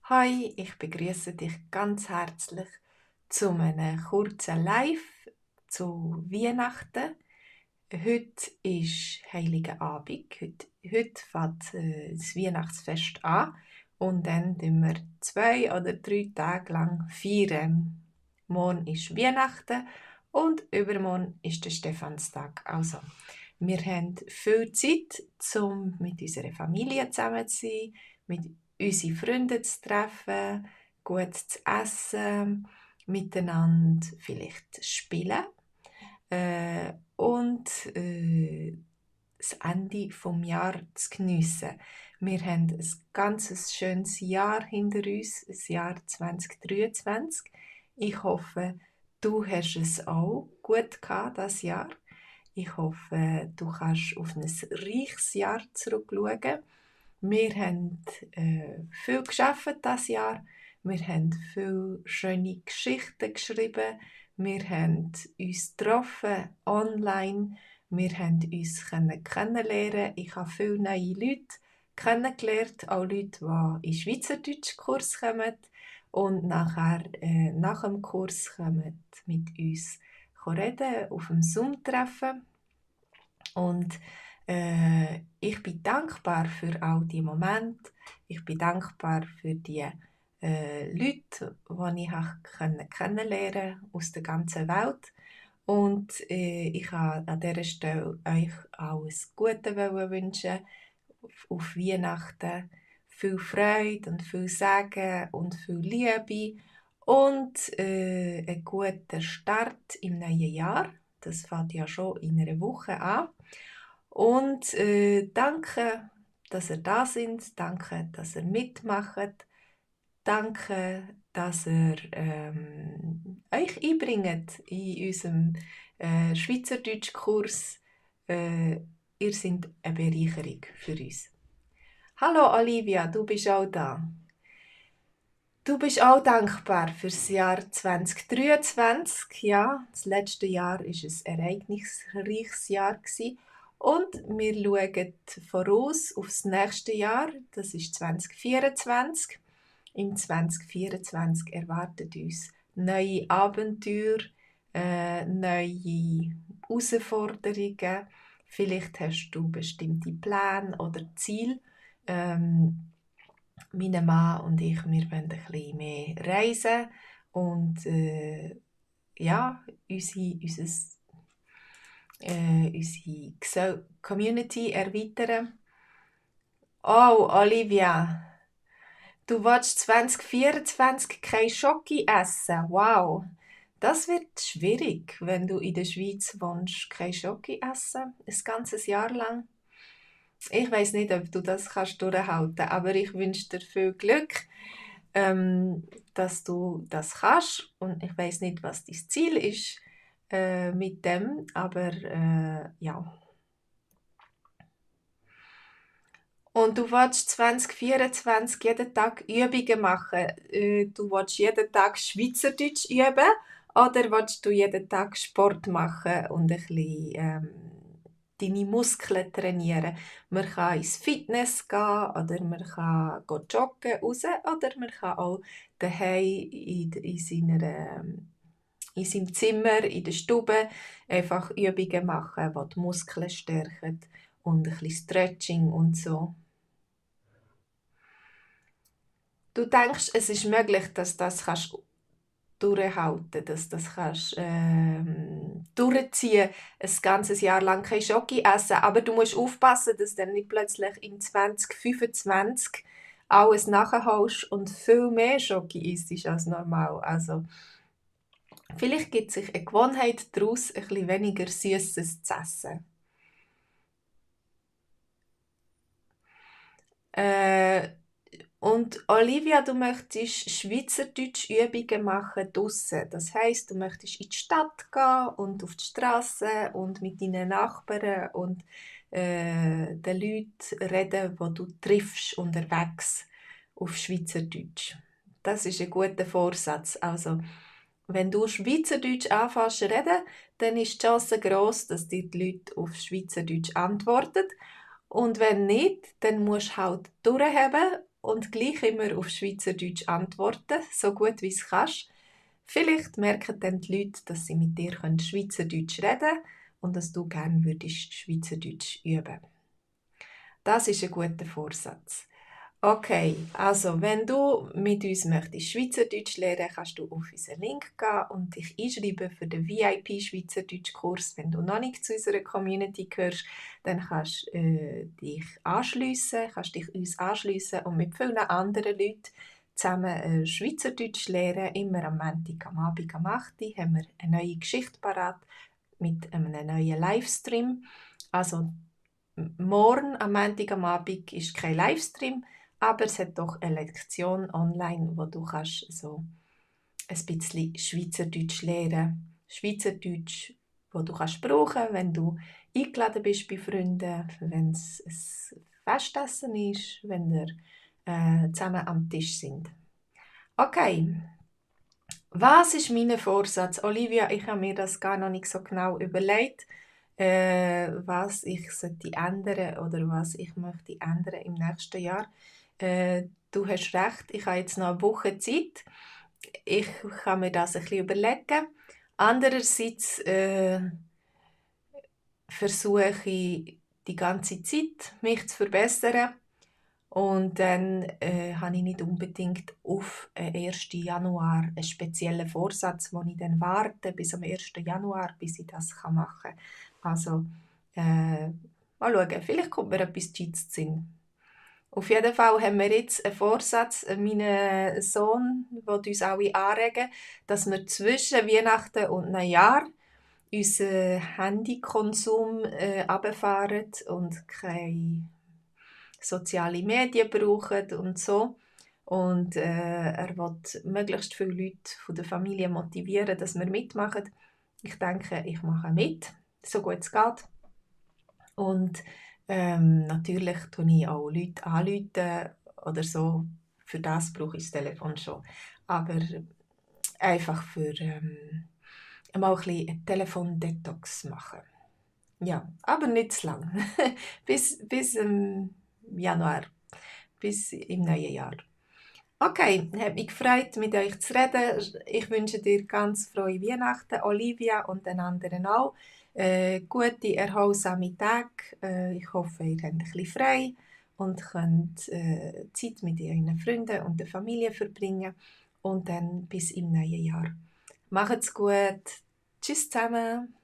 Hi, ich begrüße dich ganz herzlich zu einem kurzen Live zu Weihnachten. Heute ist Heiliger Abend. Heute fängt das Weihnachtsfest an und dann feiern wir 2 oder 3 Tage lang feiern. Morgen ist Weihnachten und übermorgen ist der Stephanstag. Also, wir haben viel Zeit, um mit unserer Familie zusammen zu sein, mit unsere Freunde zu treffen, gut zu essen, miteinander vielleicht spielen und das Ende vom Jahr zu geniessen. Wir haben ein ganz schönes Jahr hinter uns, ein Jahr 2023. Ich hoffe, du hast es auch gut gehabt, das Jahr. Ich hoffe, du kannst auf ein reiches Jahr zurückschauen. Wir haben viel geschafft das Jahr. Wir haben viele schöne Geschichten geschrieben. Wir haben uns getroffen online. Wir haben uns kennenlernen. Ich habe viele neue Leute kennengelernt, auch Leute, die in Schweizerdeutsch-Kurs kommen und nachher nach dem Kurs kommen mit uns reden auf dem Zoom-Treffen. Und ich bin dankbar für all die Momente. Ich bin dankbar für die Leute, die ich kennenlernen konnte aus der ganzen Welt. Und ich wollte an dieser Stelle euch alles Gute wünschen auf Weihnachten. Viel Freude und viel Segen und viel Liebe und einen guten Start im neuen Jahr. Das fängt ja schon in einer Woche an. Und danke, dass ihr da seid. Danke, dass ihr mitmacht. Danke, dass ihr euch einbringt in unserem Schweizerdeutsch-Kurs. Ihr seid eine Bereicherung für uns. Hallo Olivia, du bist auch da. Du bist auch dankbar für das Jahr 2023. Ja, das letzte Jahr war ein ereignisreiches Jahr. Und wir schauen voraus auf das nächste Jahr, das ist 2024. Im 2024 erwarten uns neue Abenteuer, neue Herausforderungen. Vielleicht hast du bestimmte Pläne oder Ziele. Mein Mann und ich, wir wollen ein bisschen mehr reisen und ja, unsere Community erweitern. Oh, Olivia, du willst 2024 kein Schoki essen? Wow, das wird schwierig, wenn du in der Schweiz wohnst, kein Schoki essen, ein ganzes Jahr lang. Ich weiß nicht, ob du das kannst durchhalten, aber ich wünsche dir viel Glück, dass du das kannst. Und ich weiß nicht, was dein Ziel ist mit dem, aber ja. Und du willst 2024 jeden Tag Übungen machen. Du willst jeden Tag Schweizerdeutsch üben oder willst du jeden Tag Sport machen und ein bisschen deine Muskeln trainieren? Man kann ins Fitness gehen oder man kann joggen raus oder man kann auch daheim in seinem Zimmer, in der Stube einfach Übungen machen, die die Muskeln stärken und ein bisschen Stretching und so. Du denkst, es ist möglich, dass das kannst durchhalten, dass das kannst durchziehen, ein ganzes Jahr lang kein Schoki essen, aber du musst aufpassen, dass du dann nicht plötzlich in 2025 alles nachholst und viel mehr Schoki isst als normal. Also vielleicht gibt sich eine Gewohnheit daraus, ein bisschen weniger Süßes zu essen. Äh, Und Olivia, du möchtest Schweizerdeutsch Übungen machen draussen. Das heisst, du möchtest in die Stadt gehen und auf die Straße und mit deinen Nachbarn und den Leuten reden, die du triffst unterwegs auf Schweizerdeutsch. Das ist ein guter Vorsatz. Also, wenn du Schweizerdeutsch anfängst zu reden, dann ist die Chance gross, dass dir die Leute auf Schweizerdeutsch antworten. Und wenn nicht, dann musst du halt durchhaben und gleich immer auf Schweizerdeutsch antworten, so gut wie es kannst. Vielleicht merken dann die Leute, dass sie mit dir Schweizerdeutsch reden können und dass du gerne würdest Schweizerdeutsch üben. Das ist ein guter Vorsatz. Okay, also wenn du mit uns möchtest Schweizerdeutsch lernen, kannst du auf unseren Link gehen und dich einschreiben für den VIP Schweizerdeutsch-Kurs. Wenn du noch nicht zu unserer Community gehörst, dann kannst dich uns anschliessen und mit vielen anderen Leuten zusammen Schweizerdeutsch lernen. Immer am Montag am Abend am 8 Uhr haben wir eine neue Geschichte parat mit einem neuen Livestream. Also morgen am Montag am Abend ist kein Livestream, aber es hat doch eine Lektion online, wo du kannst so ein bisschen Schweizerdeutsch lernen. Schweizerdeutsch, wo du kannst brauchen, wenn du eingeladen bist bei Freunden, wenn es ein Festessen ist, wenn wir zusammen am Tisch sind. Okay, was ist mein Vorsatz? Olivia, ich habe mir das gar noch nicht so genau überlegt, was ich sollte ändern oder was ich möchte ändern im nächsten Jahr. Du hast recht, ich habe jetzt noch eine Woche Zeit. Ich kann mir das ein bisschen überlegen. Andererseits versuche ich die ganze Zeit, mich zu verbessern. Und dann habe ich nicht unbedingt auf den 1. Januar einen speziellen Vorsatz, wo ich dann warte bis am 1. Januar, bis ich das machen kann. Also, mal schauen, vielleicht kommt mir etwas Gescheites zu Sinn. Auf jeden Fall haben wir jetzt einen Vorsatz, meinen Sohn, der uns alle anregen, dass wir zwischen Weihnachten und Neujahr unseren Handykonsum runterfahren und keine soziale Medien brauchen und so. Und er will möglichst viele Leute von der Familie motivieren, dass wir mitmachen. Ich denke, ich mache mit, so gut es geht. Und natürlich tue ich auch Leute anrufen oder so. Für das brauche ich das Telefon schon. Aber einfach für mal ein bisschen einen Telefon-Detox machen. Ja, aber nicht zu lang. bis Januar, bis im neuen Jahr. Okay, hat mich gefreut, mit euch zu reden. Ich wünsche dir ganz frohe Weihnachten, Olivia und den anderen auch. Gute, erholsame Tage. Ich hoffe, ihr habt ein bisschen frei und könnt Zeit mit euren Freunden und der Familie verbringen. Und dann bis im neuen Jahr. Macht's gut. Tschüss zusammen.